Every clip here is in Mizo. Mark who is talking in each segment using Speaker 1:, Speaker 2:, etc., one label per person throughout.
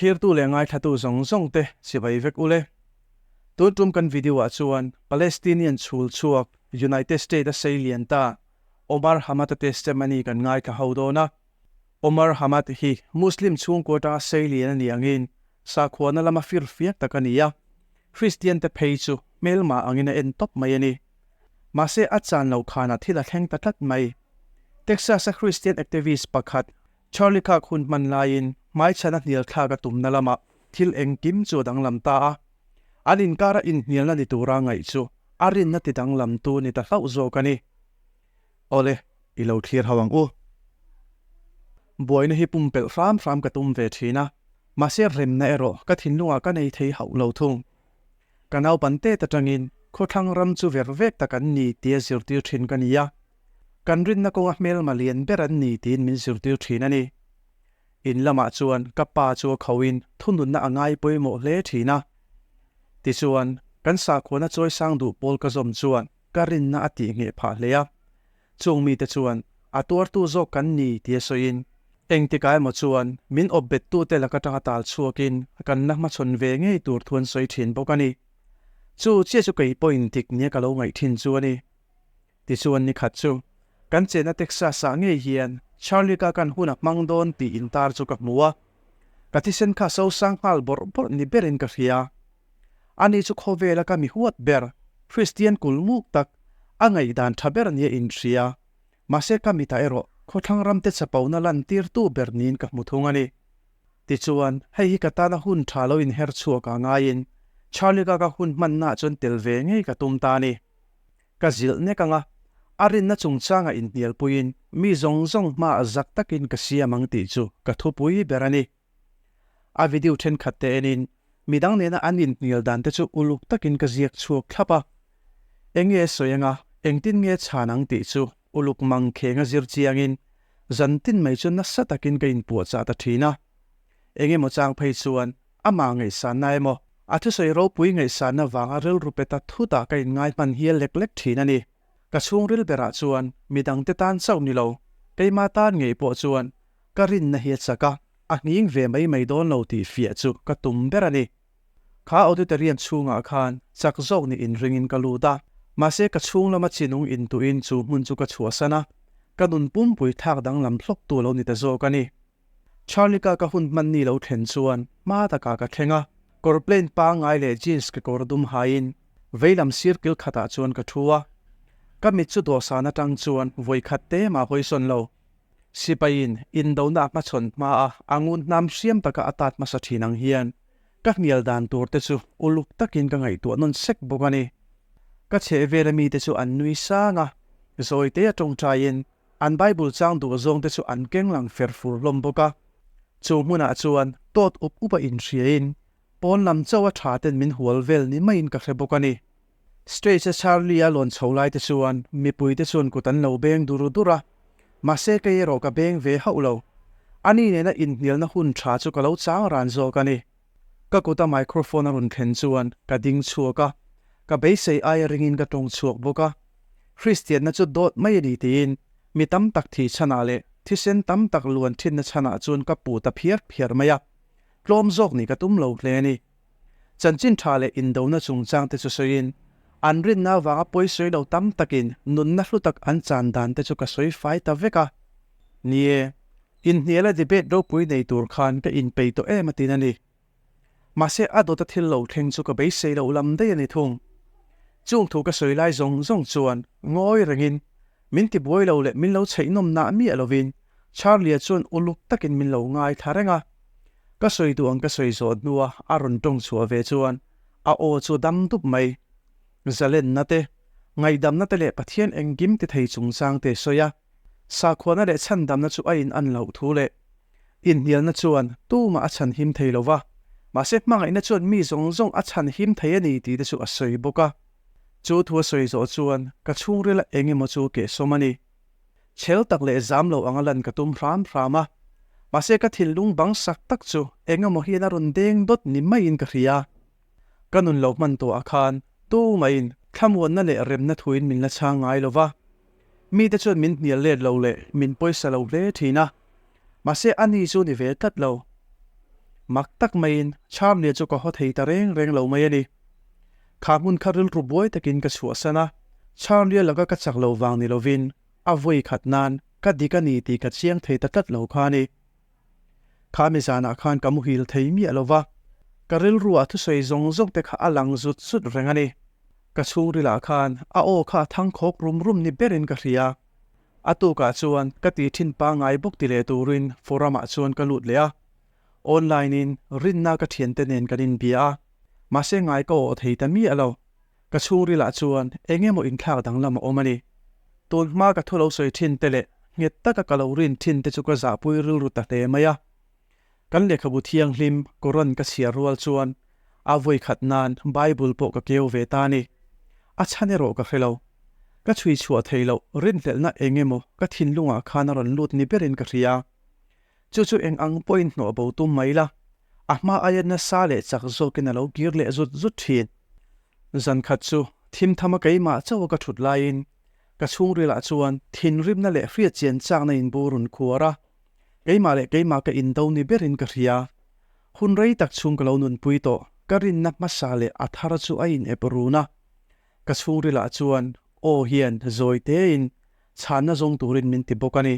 Speaker 1: Thlirtu leh ngaithlatu zawng zawng te chibai vek ule. Tun tum kan video ah chuan Palestinian chhul chhuak United State a sei lian ta Omar Hamad-a testimony kan ngaithla ho dawn a. Omar Hamad hi Muslim chhungkua atanga sei lian a nih angin sakhuana lama fir fiak tak a ni a, Christian te phei chu hmelma angin a en tawp mai a ni. Mahse a chan lo khanah thil a thleng ta tlat mai. Texas-a Christian activist pakhat Charlie Kirk hun hman laiin hmaichhana hnial thlak a tumna lamah thil engkim chu a danglam ta a. An inkara inhnialna ni tura ngaih chu a rinna ti danglamtu ni ta hlauh zawk a ni. Awle, i lo thlir ho ang u. Buaina hi pumpelh hram hram ka tum ve thin a, mahse remna erawh ka thinlungah ka nei thei hauh lo thung. Ka naupan tet atangin khawthlang ram chu ver vek tak an ni tia zirtir thin ka ni a. Kan rinna kawnga hmelma lian ber an ni tiin min zirtir thin a ni. In lamah chuan ka pa chu a khoin thununna a ngai pawimawh hle thin a. Tichuan, kan sakhuana chawisang duh pawl ka zawm chuan ka rinna a tih ngheh phah hle a. Chung mite chuan a tuartu zawk kan ni tia sawiin, engtikah emaw chuan min awp bettute lak atanga tal chhuakin kan la hmachhawn ve ngei tur thu an sawi thin bawk a ni. Chu chiah chu kei pawhin dik nia ka lo ngaih thin chu a ni. Tichuan ni khat chu kan chenna Texas-ah ngei hian Charlie ka kan hun a hmang dawn tih intar chu ka hmu a, ka thisen kha so sang nghal bawrh bawrh ni berin ka hria. Ani chu khawvela ka mi huat ber, Kristian kulmuk tak, a ngaihdan tha ber nia inhria. Mahse ka mitah erawh khawthlang ramte chapona lantirtu ber niin ka hmu thung a ni. Tichuan, hei hi ka tana hun tha lo inher chhuak a ngaiin Charlie ka ka hun hmannaah chuan tel ve ngei ka tum ta a ni. Ka zilh nek ang a, a rinna chungchanga inhnialpuiin mi zawng zawng hmaah zak takin ka siam ang tih chu ka thupui ber a ni. A video thenkhat te enin midang nena an inhnial dan te chu uluk takin ka ziak chhuak thlap a. Enge sawi anga engtin nge chhan ang tih chu uluk mang kheng a zir chiangin zantin mai chu nasa takin ka inpuahchah ta thin a. Engemaw chang phei chuan amah ngaihsanna emaw a thusawi ropui ngaihsanna vanga rilru pe ta thutah ka inngai hman hial lek lek thin a ni. Ka chhungril berah chuan midangte tan chauh ni lo, keima tan ngei pawh chuan ka rinna hi a chak a, a nghing ve mai mai dawn lo tih fiah chu ka tum ber a ni. Kha auditorium chhungah khan chak zawk nih inringin ka lut a, mahse ka chhung lama chinung intuhin chu hmun chu ka chhuahsan a, ka nun pumpui thlak danglam hlawktu lo ni ta zawk a ni. Charlie ka ka hun hman ni lo thlen chuan hma takah ka thleng a, kawr plain pangngai leh jeans kekawr dum haiin veilam sir kil khatah chuan ka thu a, ka mit chu dawhsan atang chuan vawi khat te mah hawisawn lo. Sipaiin indona a hmachhawn hmaa a ngun hnam hriam taka a tat hmasa thin ang hian ka hnial dan tur te chu uluk takin ka ngaihtuah nawn sek bawk a ni. Ka chhehvela mite chu an nui sang a, zawite a tawngtaiin an Bible chang duh zawng te chu an keng lang fer fur hlawm bawk a. Chu hmunah chuan tawt up up a inhriain pawn lam chauh a tha ten min hual vel ni maiin ka hre bawk a ni. Stage a Charlie a lawn chho lai te chuan mipui te chuan kut an lo beng dur dur a, mahse kei erawh ka beng ve hauh lo. Ani nena inhnialna hun tha chu ka lo chang ran zawk a ni. Ka kut a microphone a rawn thlen chuan ka ding chhuak a, ka beisei aia ringin ka tawng chhuak bawk a. Kristianna chu dawt mai a ni tiin mi tam tak thi chhanah leh thisen tam tak luan thinna chhanah chuan ka puh ta phiar phiar mai a, tlawm zawk nih ka tum lo hle a ni. Chanchin tha leh indona chungchang te chu sawiin, an rinna avanga pawi sawi lo tam takin nunna hlu tak an chan dan te chu ka sawi fai ta vek a. Ni e, inhniala debate ropui nei tur khan ka inpei tawh em atin a ni. Mahse a dawta thil lo thleng chu ka beisei loh lam daih a ni thung. Chung thu ka sawi lai zawng zawng chuan ngawi rengin min tibuai lo leh min lo chheihnawm nah miah lovin Charlie-a chuan uluk takin min lo ngaithla reng a. Ka sawi duh ang ka sawi zawh hnua a rawn tawng chhuah ve chuan a aw chu a dam dup mai. Zalenna te, ngaihdamna te leh Pathian engkim ti thei chungchang te sawi a, sakhuana leh chhandamna chu a in an loh thu leh inhnialna chuan tumah a chhan him thei lo va, mahse hmangaihna chuan mi zawng zawng a chhan him thei a ni tih te chu a sawi bawk a. Chu thu a sawi zawh chuan ka chhungrila eng emaw chu kehsawm a ni. Chhel tak leh zam lo anga lan ka tum hram hram a, mahse ka thinlung bang sak tak chu eng emaw hian a rawn deng dawt ni maiin ka hria. Ka nun lo hman tawh ah khan tu maiin thlamuanna leh remna thuin min la chhang ngai lo va, mite chuan min hnial let lo leh min pawisa lo hle thin a, mahse ani chu ni ve tlat lo. Mak tak maiin Charlie chu ka haw thei ta reng reng lo mai a ni. Kha hmun kha rilru buai takin ka chhuahsan a, Charlie laka ka chak lo vang ni lovin a vawi khat nan ka dik a ni tih ka chiang thei ta tlat lo kha a ni. Kha mi zanah khan ka muhil thei miah lo va, ka rilruah thusawi zawng zawng te kha a lang zut zut reng a ni. Ka chhungrilah khan a aw kha a thang khawk rum rum ni berin ka hria. A tukah chuan ka ti thin pangngai bawk ti leh turin forum ah chuan ka lut leh a. Online in rinna ka thiante nen kan inbia a, mahse ngai ka awh thei ta miah lo. Ka chhungrilah chuan eng emaw inthlak danglam a awm a ni. Tun hma ka thu lo sawi thin te leh nghet taka ka lo rin thin te chu ka zahpui rilru ta hle mai a. Kan lehkhabu thianghlim Koran ka chhiar rual chuan a vawi khat nan Bible pawh ka keu ve ta a ni. A chhan erawh ka hre lo. Ka chhui chhuah thei loh rinhlelhna eng emaw ka thinlungah khan a rawn lut ni berin ka hria. Chu chu eng ang pawhin hnawh bo tum mai la, a hma aia nasa leh chak zawkin a lo kir leh zut zut thin. Zan khat chu thim thama keimah chauha ka thut laiin ka chhungrilah chuan thinrimna leh hriatchian chakna in bu rawn khuar a, keimah leh keimah ka indo ni berin ka hria. Hun rei tak chhung ka lo nunpui tawh, ka rinna hmasa leh a thar chu a in ep run a. Ka chhungrilah chuan aw hian zawi tein chhanna zawng turin min ti bawk a ni.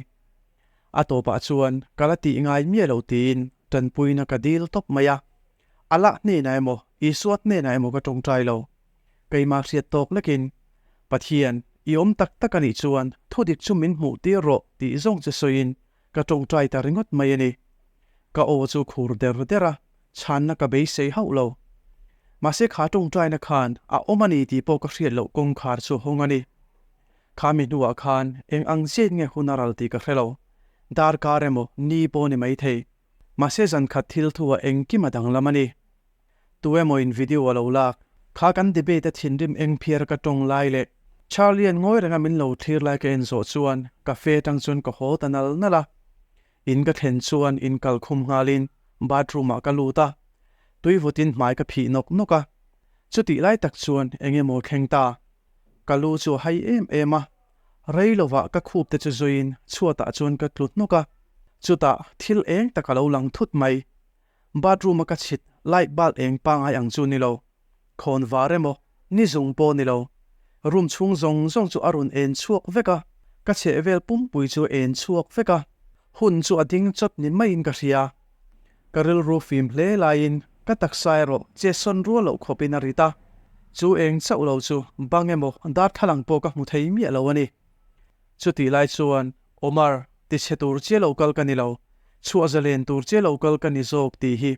Speaker 1: A tawpah chuan ka la tih ngai miah lo tiin tanpuina ka dil tawp mai a. Allah hnenah emaw, Isua hnenah emaw ka tawngtai lo. Keimah hriat tawk lekin, Pathian, i awm tak tak a nih chuan thudik chu min hmuh tir rawh tih zawng che sawiin ka tawngtai ta ringawt mai a ni. Ka aw chu khur der der a, chhanna ka beisei hauh lo. Mahse kha tawngtaina khan a awm a ni tih pawh ka hriat loh kawngkhar chu hawng a ni. Kha mi hnuah khan eng ang zet nge hun a ral tih ka hre lo. Darkar emaw ni pawh ni maithei. Mahse zan khat thil thu a engkim a danglam a ni. Tu emaw in video a lo lak. Kha kan debate a thinrim eng phiar ka tawng lai leh Charlie an ngawi renga min lo thlir lai ka en zawh chuan cafe atang chuan ka haw ta nal nal a. In ka thlen chuan in kal khum nghalin bathroom ah ka lut a. Tui vawtin hmai ka phih nawk nawk a. Chutih lai tak chuan eng emaw thleng ta. Ka lu chu a hai em em a. Rei lovah ka khup te chu zuiin chhuatah chuan ka tlu hnawk a, chutah thil eng tak a lo lang thut mai. Bathroom a ka chhit light bulb eng pangai ang chu ni lo, khawn var emaw ni zung pawh ni lo. Room chhung zawng zawng chu a rawn en chhuak vek a, ka chhehvel pumpui chu a en chhuak vek a, hun chu a ding chawt ni maiin ka hria. Ka rilru fim hle laiin ka taksa erawh che sawn rual loh khawpin a rit a, chu eng chauh lo chu bang emaw darthlalang pawh ka hmu thei miah lo a ni. Chutih lai chuan, Omar, tichhe tur che lo kal ka ni lo, chhuah zalen tur che lo kal ka ni zawk tih hi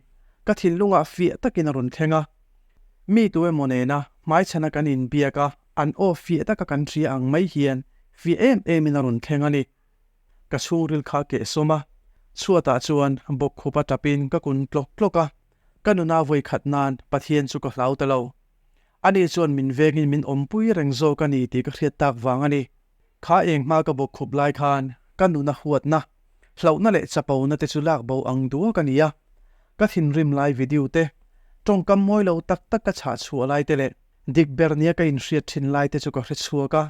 Speaker 1: ka thinlungah fiah takin a rawn thleng a. Mi tu emaw nena hmaichhana kan inbiak a, an aw fiah taka kan hria ang mai hian fiah em emin a rawn thleng a ni. Ka chhungril kha keh sawm a, chhuatah chuan bawkkhup a tapin ka kun tlawk tlawk a, ka nuna vawi khat nan Pathian chu ka hlau ta lo. Ani chuan min vengin min awmpui reng zawk a ni tih ka hriat tak vang a ni. Kha eng hma ka bawkkhup lai khan ka nuna huatna, hlauhna leh chapona te chu lak bo ang duak a ni a. Ka thinrim lai video te, tawngkam mawi lo tak tak ka chhah chhuah lai te leh dik ber nia ka inhriat thin lai te chu ka hre chhuak a,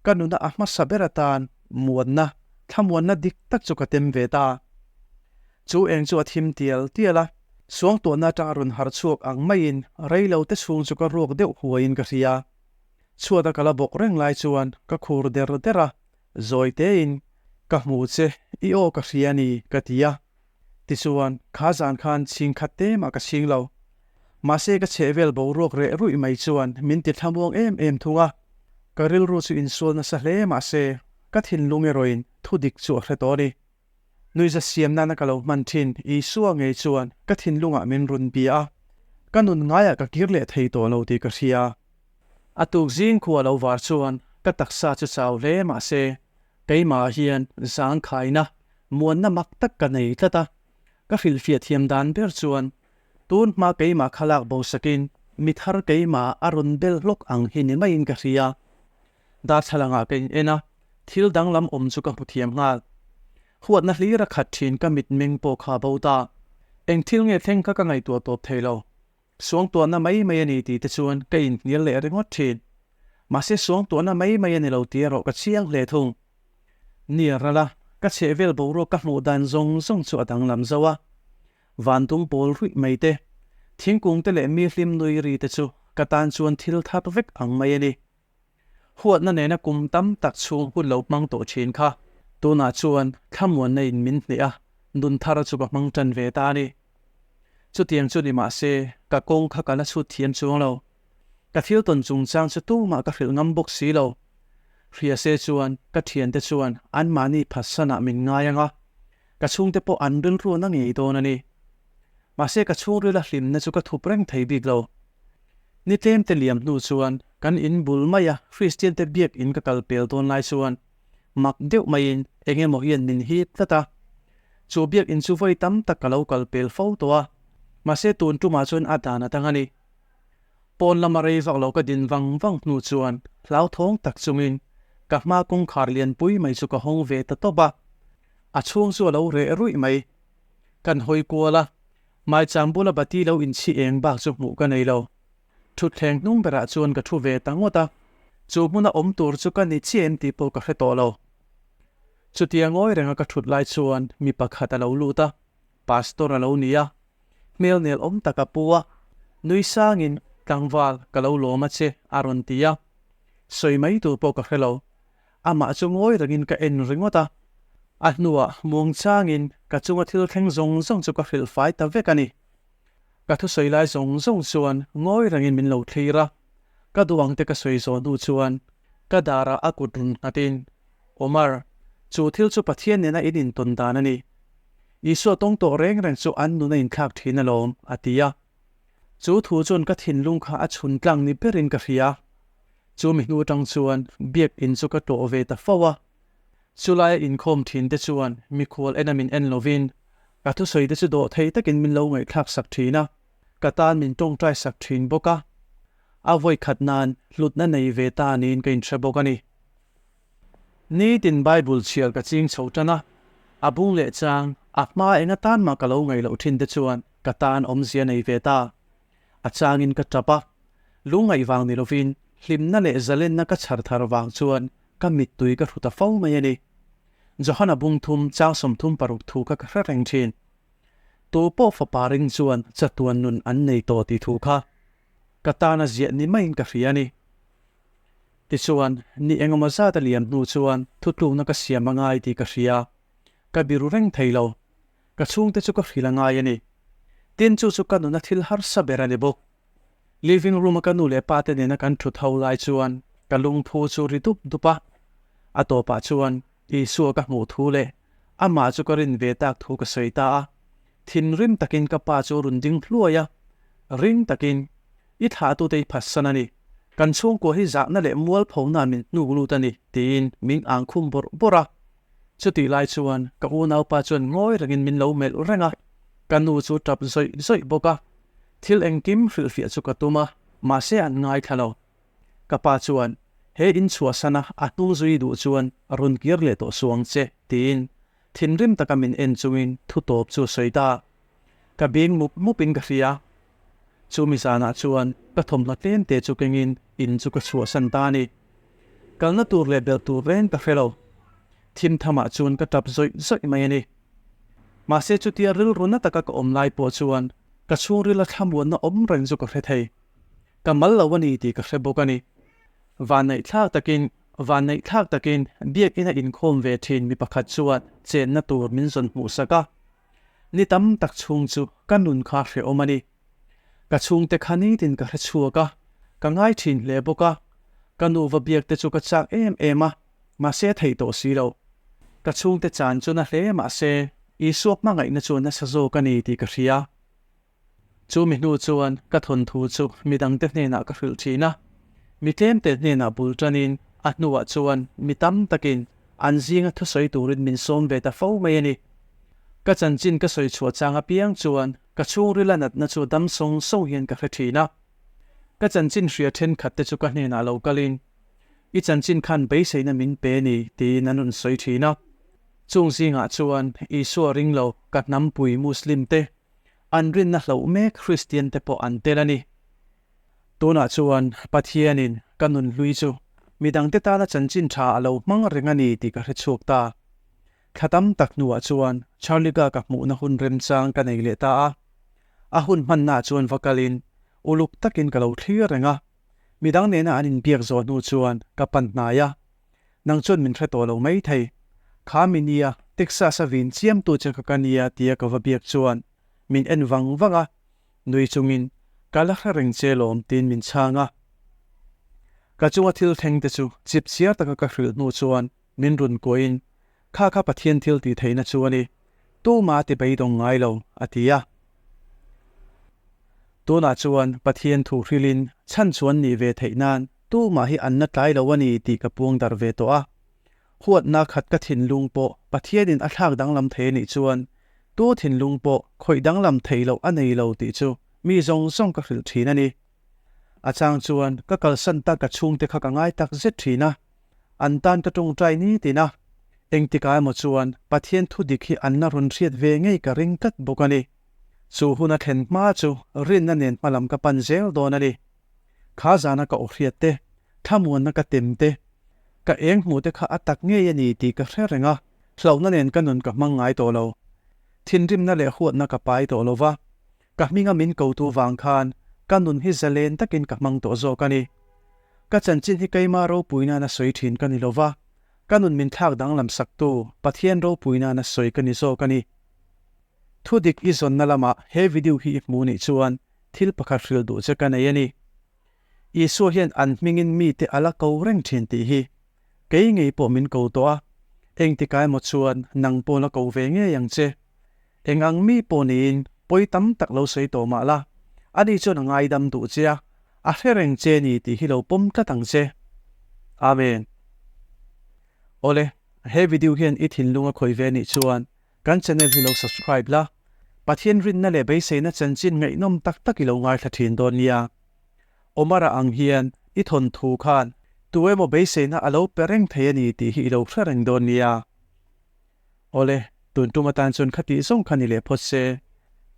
Speaker 1: ka nuna a hmasa ber atan muanna, thlamuanna dik tak chu ka tem ve ta. Chu eng chu a thim tial tial a, suangtuahna atanga rawn har chhuak ang maiin rei lo te chhung chu ka ruak deuh huaiin ka hria. Chhuata ka la bawk reng lai chuan ka khur der der a, zawi tein, Ka hmu che, i aw ka hria a ni, ka ti a. Tichuan, kha zan khan chhing khat te mah ka chhing lo. Mahse ka chhehvel boruak reh ruih mai chuan min ti thlamuang em em thung a. Ka rilru chu insual nasa hle mahse ka thinlung erawhin thu dik chu a hre tawh a ni. Nuihza siam nana ka lo hman thin Isua ngei chuan ka thinlungah min rawn bia a, ka nun ngaiah ka kir leh thei tawh lo tih ka hria. A tuk zing khua lo var chuan ka taksa chu chau hle mahse Keimah hian zangkhaina muanna mak tak ka nei tlat a, ka hrilhfiah thiam dan ber chuan tun hma keimah kha lak bo sakin mi thar keimah a rawn bel hlawk ang hi ni maiin ka hria. Darthlalangah ka in en a, thil danglam awm chu ka hmu thiam nghal. Huatna hlir a khat thin ka mitmeng pawh kha a bo ta. Eng thil nge thleng kha ka ngaihtuah tawp thei lo. Suangtuahna mai mai a ni tih te chuan ka inhnial leh ringawt thin. Mahse suangtuahna mai mai a ni lo tih erawh ka chiang hle thung. Nia ral a, ka chhehvel boruak ka hmuh dan zawng zawng chu a danglam zo a. Van dum pawl ruih mai te, thingkung te leh mi hlim nui ri te chu ka tan chuan thil thar vek ang mai a ni. Huatna nena kum tam tak chhung hun lo hmang tawh thin kha tunah chuan thlamuanna in min hneh a, nun thar chu ka hmang tan ve ta a ni. Chutiang chu ni mah se ka kawng kha ka la chhut thiam chuang lo. Ka thil tawn chungchang chu tumah ka hrilh ngam bawk si lo. Hria se chuan ka thiante chuan anmahni phatsanah min ngai ang a, ka chhungte pawh an rilruan a ngei dawn a ni. Mahse ka chhungrila hlimna chu ka thup reng thei bik lo. Ni tlemte liam hnu chuan kan in bul maia Kristiante biak in ka kal pel dawn lai chuan mak deuh maiin eng emaw hian min hip tlat a. Chu biak in chu vawi tam tak ka lo kal pel fo tawh a, mahse tun tumah chuan a dan a dang a ni. Pawn lama rei vak lo ka din vang vang hnu chuan hlauthawng tak chungin ka hma kawngkhar lianpui mai chu ka hawng ve ta tawp a. A chhung chu a lo reh ruih mai. Kan hawi kual a, maicham bula bati lo inchhi eng bak chu hmuh ka nei lo. Thutthleng hnung berah chuan ka thu ve ta ngawt a, chu hmuna awm tur chu ka ni chiah em tih pawh ka hre tawh lo. Chutia ngawi renga ka thut lai chuan mi pakhat a lo lut a, pastor a lo ni a, hmel nel awm tak a pu a, nui sangin tlangval ka lo lawm a che a rawn ti a, sawi mai tur pawh ka hre lo. Amah chu ngawi rengin ka en ringawt a, a hnuah muangchangin ka chunga thil thleng zawng zawng chu ka hrilh fai ta vek a ni. Ka thusawi lai zawng zawng chuan ngawi rengin min lo thlir a, ka duh ang te ka sawi zawh hnu chuan ka darah a kut run nghatin, Omar, chu thil chu Pathian nena in intawn dan a ni. Isua tawng tawh reng reng chu an nun a inthlak thin alawm, a ti a. Chu thu chuan ka thinlung kha a chhun tlang ni berin ka hria. Chu mi hnu atang chuan biak in chu ka tlawh ve ta fo a. Chulaia inkhawm thin te chuan mikhual ena min en lovin ka thusawi te chu dawh thei takin min lo ngaihthlak sak thin a, ka tan min tawngtai sak thin bawk a. A vawi khat nan hlutna nei ve ta niin ka inhre bawk a ni. Nitin Bible chhiar ka ching chho tan a, a bung leh chang a hma eng atan mah ka lo ngaih loh thin te chuan ka tan awmzia nei ve ta. A changin ka tap a, lungngaih vang ni lovin hlimna leh zalenna ka chhar thar vang chuan ka mittui ka hru ta fo mai a ni. Johana bung thum chang 36 thu kha ka hre reng thin. Tu pawh fapa ring chuan chatuan nun an nei tawh tih thu kha ka tana ziah ni maiin ka hria a ni. Tichuan, ni engemaw zat a liam hnu chuan thutlukna ka siam a ngai tih ka hria. Ka biru reng thei lo. Ka chhungte chu ka hrilh a ngai a ni. Tin, chu chu ka nuna thil harsa ber a ni bawk. Living room a ka nu leh pa te nena kan thut ho lai chuan ka lungphu chu ri dup dup a. A tawpah chuan Isua ka hmuh thu leh amah chu ka rin ve tak thu ka sawi ta a. Thinrim takin ka pa chu a rawn ding hluai a, ring takin, I thlahtute i phatsan a ni. Kan chhungkua hi zahna leh mualphona min hnuk lut a ni, tiin min ang khum bawrh bawrh a. Chutih lai chuan ka unaupa chuan ngawi rengin min lo melh reng a, ka nu chu tap zawih zawih bawk a. Thil engkim hrilhfiah chu ka tum a, mahse an ngaithla lo. Ka pa chuan, He in chhuahsana a hnung zui duh chuan rawn kir leh tawh suh ang che, tiin thinrim taka min en chungin thu tawp chu a sawi ta. Ka bing mup mupin ka hria. Chumi zanah chuan ka thawmhnaw tlem te chu kengin in chu ka chhuahsan ta a ni. Kalna tur leh belh tur reng ka hre lo. Thim thamah chuan ka tap zawih zawih mai a ni. Mahse chutia rilru na taka ka awm lai pawh chuan ka chhungrila thlamuanna awm reng chu ka hre thei. Ka mal lo a ni tih ka hre bawk a ni. Vanneihthlak takin vanneihthlak takin biakina inkhawm ve thin mi pakhat chuan chenna tur min zawn hmuhsak a. Ni tam tak chhung chu ka nun kha hrehawm a ni. Ka chhungte kha nitin ka hre chhuak a, ka ngai thin hle bawk a. Ka nu va biak te chu ka chak em em a, mahse a theih tawh si lo. Ka chhungte chan chu na hle mahse Isua hmangaihna chu nasa zawk a ni tih ka hria. Chu mi hnu chuan ka thawnthu chu midangte hnenah ka hrilh thin a, mi tlemte hnenah bul tanin a hnuah chuan mi tam takin an zinga thusawi turin min sawm ve ta fo mai a ni. Ka chanchin ka sawi chhuah chang apiang chuan ka chhungrila natna chu dam sawng sawng hian ka hre thin a. Ka chanchin hria thenkhat te chu ka hnenah lo kalin, I chanchin khan beiseina min pe ni, tiin an rawn sawi thin a. Chung zingah chuan Isua ring lo ka hnampui Muslim te, An rinna hlauh mek Kristian te pawh an tel a ni. Tunah chuan Pathianin ka nun hlui chu midangte tana chanchin tha a lo hmang reng a ni tih ka hre chhuak ta. Thla tam tak hnuah chuan Charlie-ka ka hmuhna hun remchang ka nei leh ta a. A hun hmannaah chuan va kalin uluk takin ka lo thlir reng a. Midang nena an inbiak zawh hnu chuan ka pan hnai a. Nang chuan min hre tawh lo mai thei. Kha mi nia, Texas-a vin chiamtu che kha ka nia tia ka va biak chuan min en vang vang a. Nui chungin, Ka la hre reng che lawm tiin min chhang a. Ka chunga thil thleng te chu chip chiar taka ka hrilh hnu chuan min rawn kuahin, Kha kha Pathian thil tih theihna chu a ni, tumah a ti beidawng ngai lo, a ti a. Tunah chuan Pathian thu hrilhin chhan chuan nih ve theih nan tumah hi an la tlai lo a ni tih ka puang darh ve tawh a. Huatna khat ka thinlung pawh Pathianin a thlak danglam thei a nih chuan tu thinlung pawh khawih danglam theih loh a nei lo tih chu mi zawng zawng ka hrilh thin a ni. A chang chuan ka kalsan tak ka chhungte kha ka ngai tak zet thin a, an tan ka tawngtai ni tin a, engtikah emaw chuan Pathian thu dik hi an la rawn hriat ve ngei ka ring tlat bawk a ni. Chu hun a thlen hma chu rinna nen hmalam ka pan zel dawn a ni. Kha zana ka aw hriat te, thlamuanna ka tem te, ka eng hmuh te kha a tak ngei a ni tih ka hre reng a, hlauhna nen ka nun ka hmang ngai tawh lo. Thinrimna leh huatna ka pai tawh lo va, ka hminga min kotu vang khan ka nun hi zalen takin ka hmang tawh zawk a ni. Ka chanchin hi keima ropui nana sawi thin ka ni lo va, ka nun min thlak danglam saktu Pathian ropui nana sawi ka ni zawk a ni. Thudik i zawnna lamah he video hi i hmu nih chuan thil pakhat hrilh duh che ka nei a ni. Isua hian an hmingin mite a la ko reng thin tih hi kei ngei pawh min ko tawh a, engtikah emaw chuan nang pawh la ko ve ngei ang che. Eng ang mi pawh niin pawi tam tak lo sawi tawh mah la, ani chuan a ngaidam duh che a, a hre reng che ni tih hi lo pawm tlat ang che. Amen. Awle, he video hian i thinlung a khawih ve nih chuan Kan channel hi lo subscribe la, Pathian rinna leh beiseina chanchin ngaihnawm tak tak i lo ngaithla thin dawn nia. Omar-a ang hian i thawnthu khan tu emaw beiseina a lo pe reng thei a ni tih hi i lo hre reng dawn nia. Awle, tun tum atan chuan khatih zawng kha ni leh phawt se.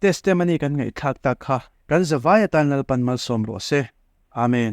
Speaker 1: Testimony kan ngaihthlak tak kha kan zavai atan Lalpan malsawm rawh se. Amen.